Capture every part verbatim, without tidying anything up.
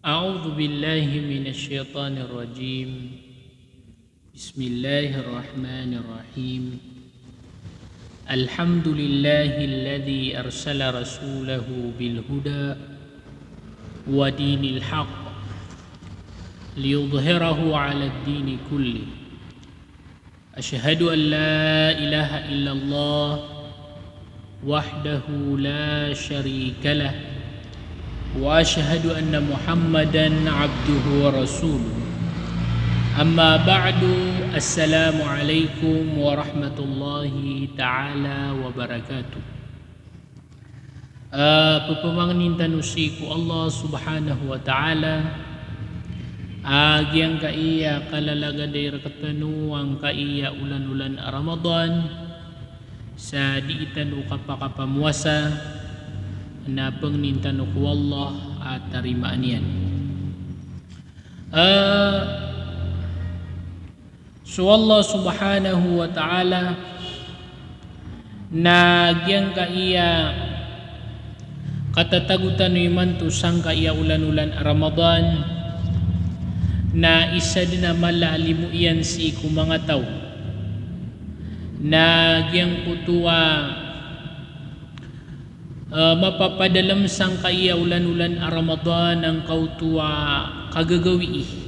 أعوذ بالله من الشيطان الرجيم. بسم الله الرحمن الرحيم. الحمد لله الذي أرسل رسوله بالهدى ودين الحق ليظهره على الدين كله. أشهد أن لا إله إلا الله وحده لا شريك له، وأشهد أن محمدا عبده ورسوله. أما بعد، السلام عليكم ورحمة الله تعالى وبركاته. A, pphangnin tano sii ko Allah Subhanahu wa Ta'ala a giyangkaya kalalaga dii rktano angkaya olan-olan a Ramadan, sa dii tano kapakapamowasa, na pangnin tano ko Allah a tarimaan iyan. A, So Allah Subhanahu wa Ta'ala na giyangkaya katatago tano imanto sangkaya olan-olan a Ramadan, na isa dn a mala a limo iyan sii ko manga taw. Na giyangkoto a, a, mapapadalm sangkaya olan-olan a Ramadan angkoto a kagagawii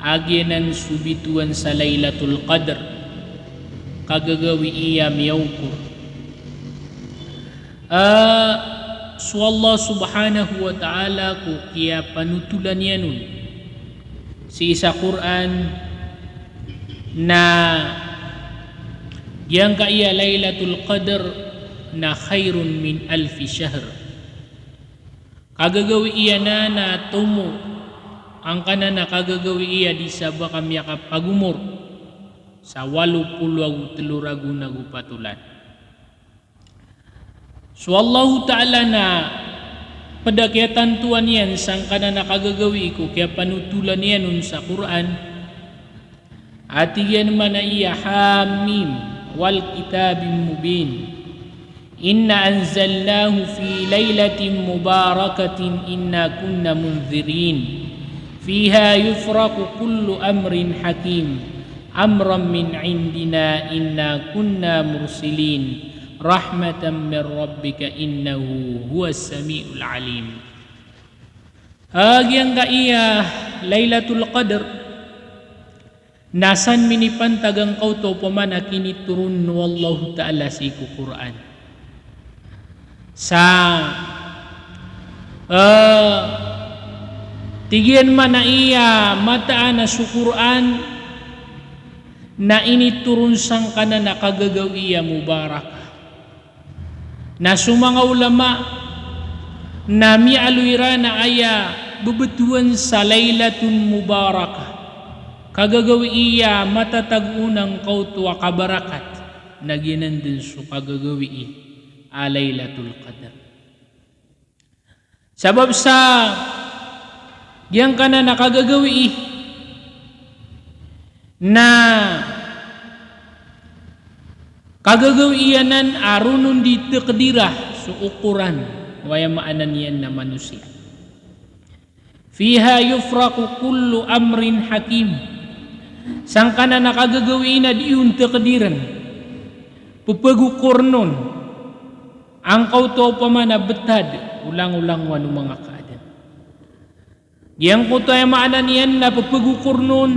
a giyanan so bitowan sa Lailatul Qadr, kagagawii a miyaokor. A, so Allah Subhanahu wa Ta'ala ko kiyapanotolan iyan on sii sa Qur'an na giyangkaya Lailatul Qadr na khairun min alfi shahr. Kagagawii anan a tomo angkanan a kagagawii a di sa ba ka miyakapagomor sa walo polo ago telo ragon ago pat olan. So Allahu Ta'ala na pd a kiyatantoan iyan sangkanan a kagagawii ko kiyapanotolan iyan on sa Qur'an. A tig iyan man a iya, Hamim, wal kitabim mubin. Inna anzalnahu fi lailatin mubarakatin inna kunna mundhirin. Fiha yufraqu kullu amrin hakim. Amran min indina inna kunna mursilin. Rahmatan min rabbika innahu huwas samiul alim. A giyangkaya Lailatul Qadr na san minipantag angkoto opama na kinitoron o Allahu Ta'ala sii ko Qur'an. Sa, a, tig iyan man a iya mataan a so Qur'an na initoron sangkanan a kagagawii a mubarak. Na so manga ulama na miyaaloy iran a aya bbtowan sa Lailatul Mubarakah, kagagawii a matatago on angkoto a kabarakat, na giyanan dn so kagagawii a Lailatul Qadr. Sabap sa giyangkanan a kagagawii na kagagawii anan a ron on di takdira so okoran o aya maana niyan na manosiya. Fiha yufraqu kullu amrin hakim. Sangkanan a kagagawii na di on takdiran, pphagokorn on angkoto opama na btad o langolangowan o manga kaadn. Giyangkoto aya maana niyan na pphagokorn on,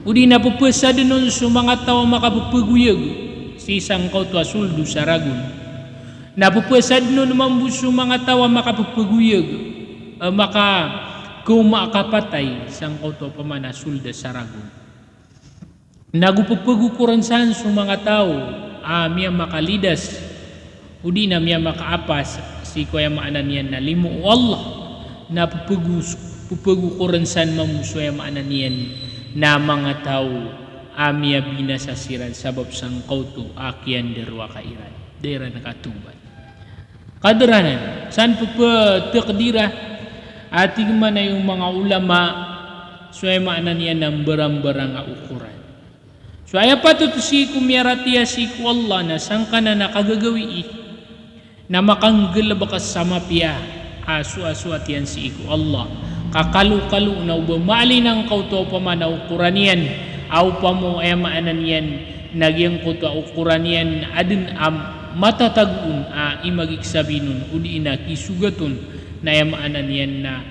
odi na pphasadn on so manga taw a makaphagoyag sii sangkoto a soldo sa ragon. Na pphasadn on mambo so manga taw a makaphagoyag, a makakaoma a kapatay sangkoto opama na soldo sa ragon. Na go pphagokorn san so manga taw a miyamakalidas, odi na miyamakaapas sii ko aya maana niyan na limo o Allah, na pphago-, pphagokorn san mambo so aya maana niyan na manga taw a miyabinasa siran sabap sangkoto a kiyandarowaka iran. Da iran katobat. Kadr anan, san pphatakdira, a tig man o manga ulama, so aya maana niyan na mbarangbarang a okoran. So aya patot sii ko miyaratiyaya sii ko Allah na sangkanan a kagagawii na makanggalbk sa mapiya, a soasoat iyan sii ko Allah. Ka kalokalo na o ba maalin angkoto a opama na okoran iyan, a opama o aya maana niyan na giyangkoto a okoran iyan na aden a matatagoon a imagik sabi non, odi na kisogat on, na aya maana niyan na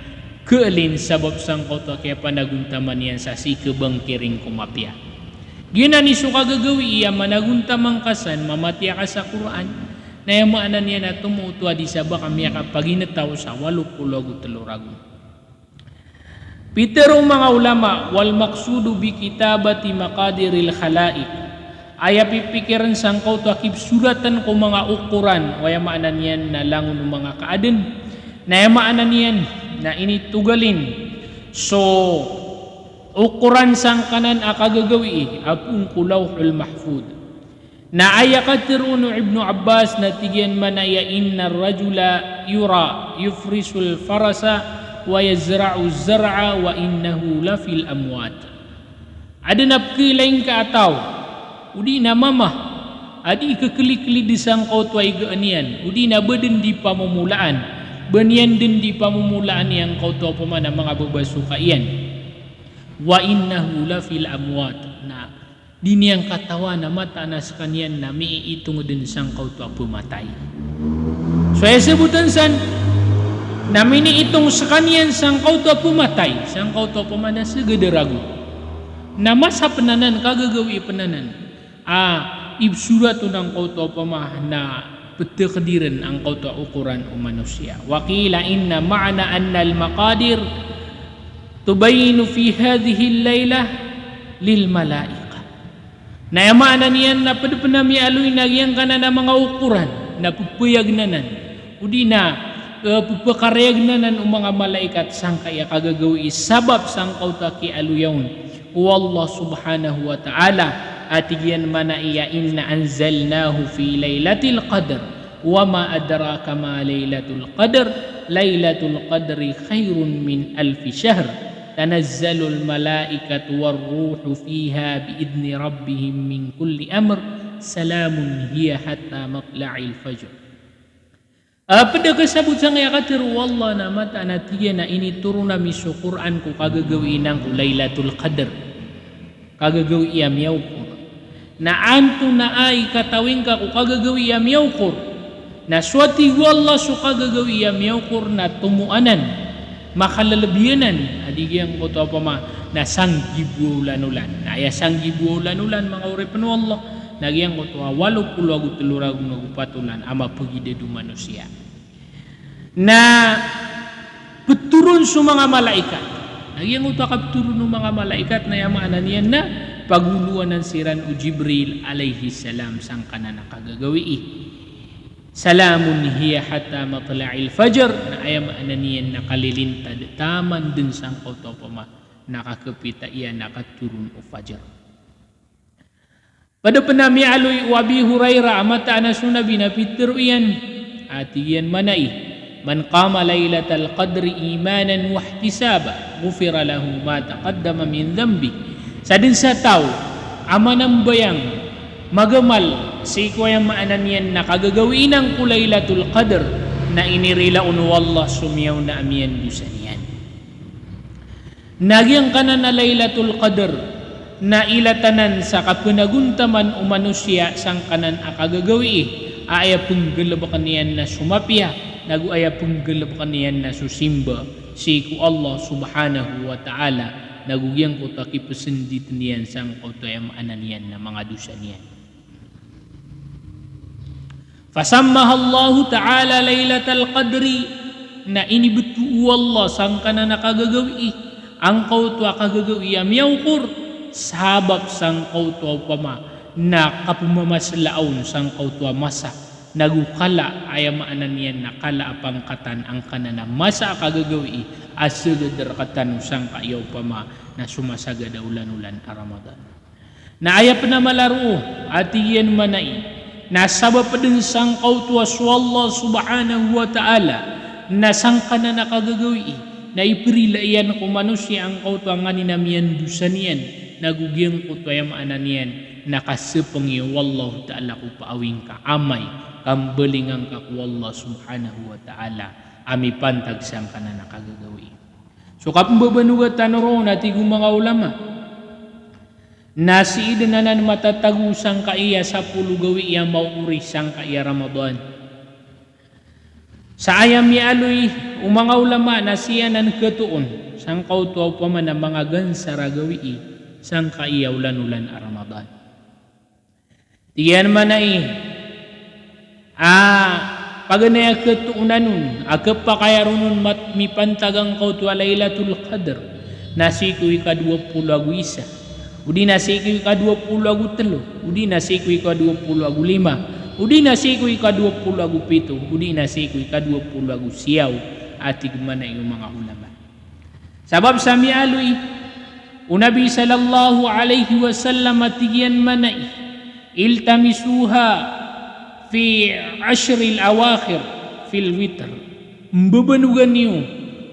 keelin sabap sangkoto a kiyapanagontaman iyan sa sii kebangkiring ko mapiya. Giyanan i so kagagawii a managontaman ka san, mamatiya ka sa Qur'an, na aya maana niyan na tomo oto a di sa ba ka miyakapaginetaw sa walo polo ago telo ragon. Pitero o manga ulama, wal maqsudu bi kitabati maqadiril khalaiq. Aya pipikiren sangkoto a kipsoratan ko manga okoran, o aya maana niyan na langon o manga kaaden. Na aya maana niyan na initogalin so okoran sangkanan a kagagawii a poon ko Lawhul Mahfudh. Na aya katero o Ibnu Abbas na tig iyan manaya, innar rajula yura yufrisul farasa wa yazra'uz zar'a wa innahu lafil amwat. Aden a pekhilaing ka a taw, odi na mama, a di kekelikelid sangkoto a igaan iyan, odi na ba den di pamomolaan, ba niyan den di pamomolaan iyan angkoto a opama na manga babasoka iyan. Wa innahu lafil amwat. Na di niyan katawan a mataan a sekaniyan na miiitong den sangkoto a pematay. So aya sabotan san, na miniitong sekaniyan sangkoto a pematay, sangkoto a opama na seged a ragon. Na masa pen anan, kagagawii pen anan a ipsorat on angkoto a opama na petakdiren angkoto a okoran o manosiya. Wa qila inna ma'na annal maqadir tubayyinu fi hadhihil lailah lil malaikah. Na aya maana niyan na ped pen a miyaaloy na giyangkanan a manga okoran na pepayagn anan, odi na, eh, pepakarayagn anan o manga malaikat sangkai a kagagawii sabap sangkoto a kiyaaloya on o Allah subhanahu wa ta'ala. A tig iyan manaya, inna anzalnahu fi lailatil qadr. Wa ma adraka ma lailatul qadr, lailatul qadri khairun min alfi shahr, tanazzalul malaikatu war ruhu fiha bi idni rabbihim min kulli amr, salamun hiya hatta matla'il fajr. A ped a kasabot sangkaya katero o Allah na mataan a tig iyan a initoron ami so Qur'an ko kagagawii nan ko Lailatul Qadr. Kagagawii a miyaokor. Na antonaa i katawi ngka ko kagagawii a miyaokor? Na so a tig o Allah so kagagawii a miyaokor na tomo anan, makalelebi anan, a di giyangkoto a opama na sanggibo a olanolan. Na aya sanggibo a olanolan, manga oripen o Allah, na giyangkoto a walo polo ago telo ragon ago pat olan a mapegidad o manosiya. Na petoron so manga malaikat. Na giyangkoto a kapetoron o manga malaikat na aya maana niyan na pagolowan siran o Jibril alayhis salam sangkanan a kagagawii. Salamun hiya hatta matla'il fajr, na aya maana niyan na kalilintad taman den sangkoto a opama na kakapita iyan a katoron o fajar. Ped pen a miyaaloy o Abi Hurairah a mataan a so Nabi na pitero iyan, a tig iyan manaya, man qama lailatal qadri imanan wahtisaban, ghufira lahu ma taqaddama min dhanbih. Sa den sa taw a manambayang magamal sii ko aya maana niyan na kagagawii nan ko Lailatul Qadr, na inirila on o Allah so miyaona a miyandosa niyan. Na giyangkanan a Lailatul Qadr na ilatanan sa kapanagontaman o manosiya sangkanan a kagagawii a aya penggalebeken iyan na so mapiya, nago aya penggalebeken iyan na so simba sii ko Allah Subhanahu wa Ta'ala, nago giyangkoto a kipesenditen iyan sangkoto a aya maana niyan na manga dosa niyan. Fasammahallahu ta'ala Lailatal Qadri, na inibetho o Allah sangkanan a kagagawii angkoto a kagagawii a miyaokor, sabap sangkoto a opama na kapemamaselaa on sangkoto a masa, nago kala a aya maana niyan na kala a pangkatan angkanan a masa a kagagawii a seged a rektano sangkai a opama na so masagad a olanolan a Ramadan. Na aya pen a mala roo, a tig iyan manaya, na sabap den sangkoto a so Allah Subhanahu wa Ta'ala na sangkanan a kagagawii na iperila iyan ko manosiya angkoto a nganin a miyandosa niyan, nago giyangkoto a aya maana niyan na kasepengi o Allah Ta'ala ko paawing ka, amay ka mbalingan ka ko Allah Subhanahu wa Ta'ala a mipantag sangkanan a kagagawii. So kapmbabanoga tano roo na tig o manga ulama, na sii dn anan matatago sangkaiya sapolo gawii a maori sangkaiya Ramadan. Sa aya miyaaloy o manga ulama na sii anan khatoon sangkoto a opama na manga gansar a gawii sangkaiya olan-olan a Ramadan. Tig iyan manai a paganay a khatoonan a khapakay a ron on mat-, mipantag angkoto a Lailatul Qadr na sii ko ikadowa polo ago isa, odi na sii ko ikadowa polo ago tlo, odi na sii ko ikadowa polo ago lima, odi na sii ko ikadowa polo ago pito, odi na sii ko ikadowa polo ago siyaw, a tig manai o manga ulama. Sabap sa miyaaloy o Nabi sallallahu alaihi wasallam a tig iyan manai, "Iltamisuha fi ashril awakhir fil witr." Mbabanoga niyo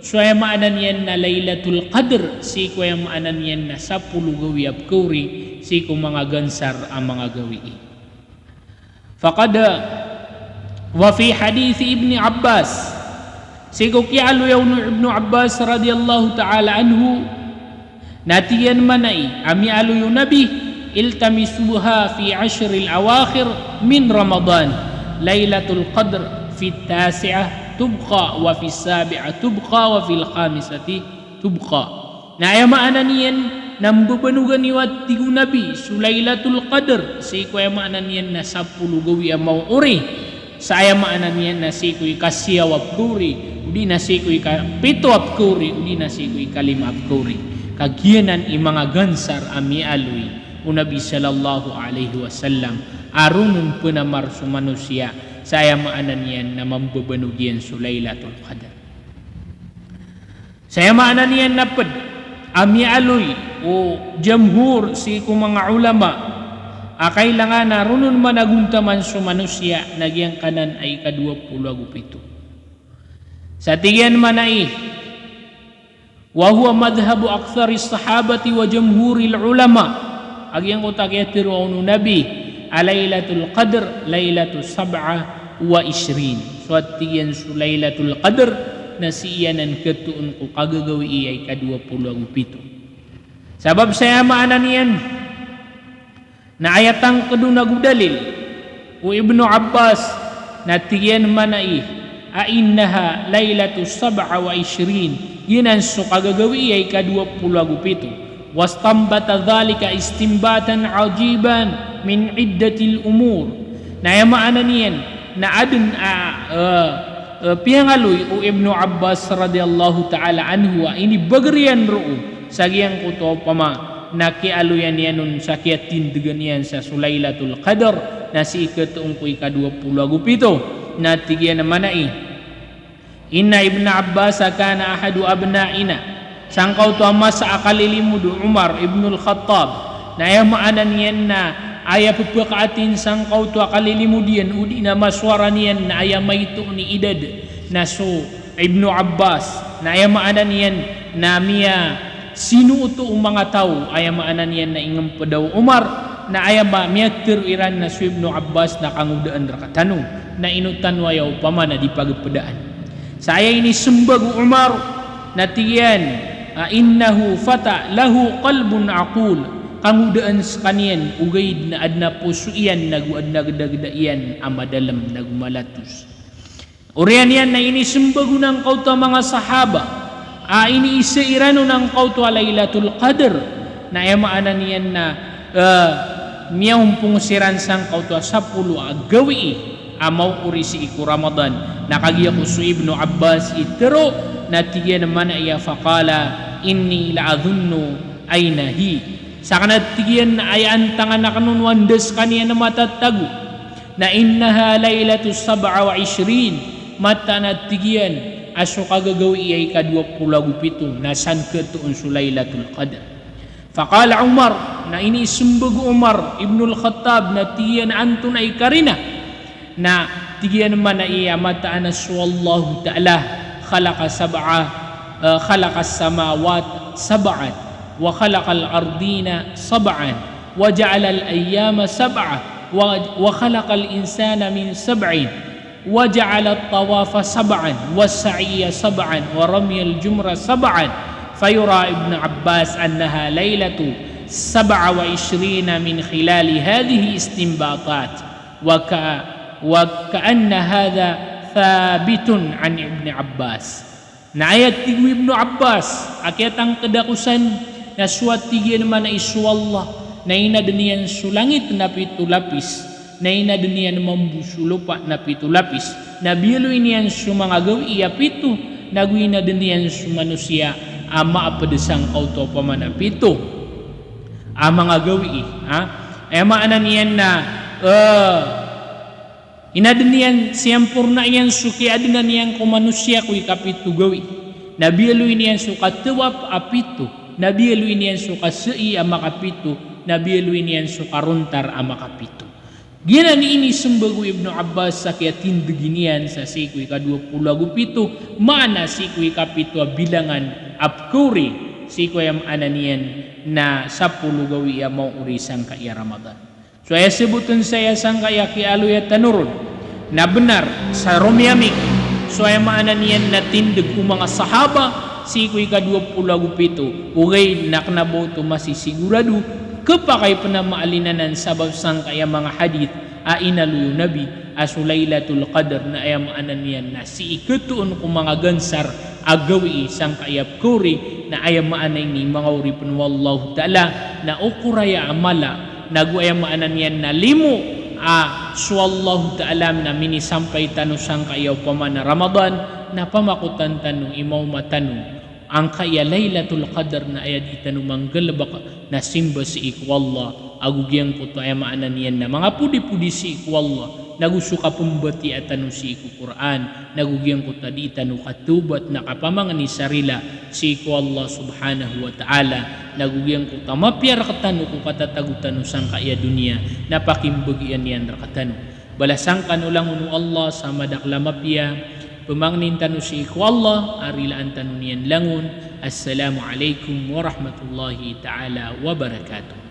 so aya maana niyan na Lailatul Qadr sii ko aya maana niyan na sapolo gawii a pkhaori sii ko manga gansar a manga gawii. Faqad, wa fi hadith Ibni Abbas, sii ko kiyaaloya on o Ibnu Abbas radiyallahu ta'ala anhu, na tig iyan manai a miyaaloy o Nabi, "Iltamisuha fi ashril awakhir min Ramadan, Lailatul Qadr fi tasi'ah tubqa, wa fi sabi'ah tubqa, wa fil khamisati tubqa." Na aya maana niyan na mbabanoga niyo a tig o Nabi so Lailatul Qadr sii ko aya maana niyan na sapolo gawii a maori, sa aya maana niyan na sii ko ikasiyaw a pkhaori, odi na sii ko ikapito a pkhaori, odi na sii ko ikalima a pkhaori. Ka giyanan i manga gansar a miyaaloy o Nabi sallallahu alaihi wasallam a ron on pnamar so manosiya sa aya maana niyan na mambabanog iyan so Lailatul Qadr. Sa aya maana niyan na pd a miyaaloy o jamhur sii ko manga ulama a kailangan a ron on managontaman so manosiya na giyangkanan a ikadowa polo ago pito. Sa tig iyan manai, wa huwa madhhabu akthari sahabati wa jamhuril ulama. A giyangkoto a kiyatharo on o Nabi a Lailatul Qadr, Lailatul sab'a wa ishrin. So a tig iyan so Lailatul Qadr na sii anan khatoon ko kagagawii a ikadowa polo ago pito. Sabap sa aya maana niyan na aya tangkd on ago dalil o Ibnu Abbas na tig iyan manai a innaha Lailatus sab'a wa ishrin, giyanan so kagagawii a ikadowa polo ago pito. Wastanbata dhalika istinbatan ajiban min iddatil umur. Na aya maana niyan na adn a, eh, eh, piyangaaloy o Ibnu Abbas radiyallahu ta'ala anhu a inibagr iyan roo sa giyangkoto a opama na kiyaaloyan iyan on sa kiyatindgan iyan sa so Lailatul Qadr na sii khatoon ko ikadowa polo ago pito. Na tig iyan manai, inna Ibna Abbas kana ahadu abna'ina. Sangkoto a masa a kalilimod o Umar ibnul Khattab, na aya maana niyan na aya pphakaatin sangkoto a kalilimod iyan odi na masowara niyan na aya maito i idad na so Ibnu Abbas, na aya maana niyan na miyasinooto o manga taw, aya maana niyan na ingmpda o Umar, na aya ma-, miyatharo iran na so Ibnu Abbas na kangodaan rktano, na ino tano aya opama na di pagpdaan. Sa aya inismbag o Umar na tig iyan a innahu fata lahu qalbun aqul, kangodaan skaniyan ogaid na adn a poso iyan nago adn a gdagda iyan a madalm nago malatos. Oriyan iyan na inismbag on angkoto a manga sahaba a iniisa iran on angkoto a Lailatul Qadr, na aya maana niyan na, eh, miyaompong siran sangkoto a sapolo a gawii a maori sii ko Ramadan. Na kagiya ko so Ibnu Abbas i tharo na tig iyan manai a faqala inni la adhunnu aina hi. Sakn a tig iyan na aya antangan akn on o anda skaniyan matatago na innaha Lailatus sab'a wa ishrin, mataan a tig iyan a so kagagawii a ikadowa polo ago pito na san khatoon so Lailatul Qadr. Faqala Umar, na inismbag o Umar ibnul Khattab na tig iyan a antonaa i karina, na tig iyan manai a mataan a so Allahu Ta'ala khalaqa sab'a, eh, khalaqas samawati sab'an, wa khalaqal ardina sab'an, wa ja'alal ayyama sab'a, wa, wa khalaqal insana min sab'in. وجعل الطواف سبعا والسعي سبعا ورمي الجمرة سبعا، فيرى ابن عباس أنها ليلة سبع وعشرين من خلال هذه استنباطات، وك-، وكأن هذا ثابت عن ابن عباس. Na aya tig o Ibnu Abbas a kiyatangkd ako san, na so a tig iyan mambo a so Allah na inadn iyan so langit na pito lapis, na inadn iyan mambo so lopa na pito lapis, na biyaloy niyan so manga gawii a pito, nago inadn iyan so manosiya a maapd sangkaoto a pamana pito a manga gawii, ha? Aya maana niyan na, eh, inadn iyan, siyamporna iyan so kiyaadna niyan ko manosiya ko ikapito gawii. Na biyaloy niyan so katawaf a pito, na biyaloy niyan so kasai a makapito, na biyaloy niyan so karontar a makapito. Giyanan i inismbag o Ibnu Abbas sa kiyatindg iyan sa sii ko ikadowa polo ago pito, maana sii ko ikapito a bilangan a pkaori, sii ko aya maana niyan na sapolo gawii a maori sangkaya Ramadan. So aya sabotn saya sangkaya kiyaaloya tano ron na bnar sa romiyamik so aya maana niyan na tindg o manga sahaba sii ko ikadowa polo ago pito, ogaid na kna ba oto masisigorado, khapakay pn a maalinan sabap sangkaya manga hadith a inaloy o Nabi a so Lailatul Qadr na aya maana niyan na sii katoon ko manga gansar a gawii sangkaya pkaori, na aya maana ini manga oripn o Allahu Ta'ala na okoraya a mala, nago aya maana niyan na limo a so Allahu Ta'ala na minisampay tano sangkaya opama na Ramadan, na pamakotan tano i maoma tano angkaya Lailatul Qadr na aya dii tano manggalbk na simba sii ko Allah, ago giyangkoto aya maana niyan na manga podi-podi sii ko Allah, nago so kapmbatiya tano sii ko Qur'an, nago giyangkoto a dii tano katawbat na kapamangni sa rila sii ko Allah Subhanahu wa Ta'ala, nago giyangkoto a mapiya rktano ko katatago tano sangkaya doniya na pakimbagian iyan rktano. Balasan kano langon o Allah sa madakl a mapiya, pmangnin tano sii ko Allah a rilaan tano niyan langon. Assalamu alaikum warahmatullahi ta'ala wabarakatuh.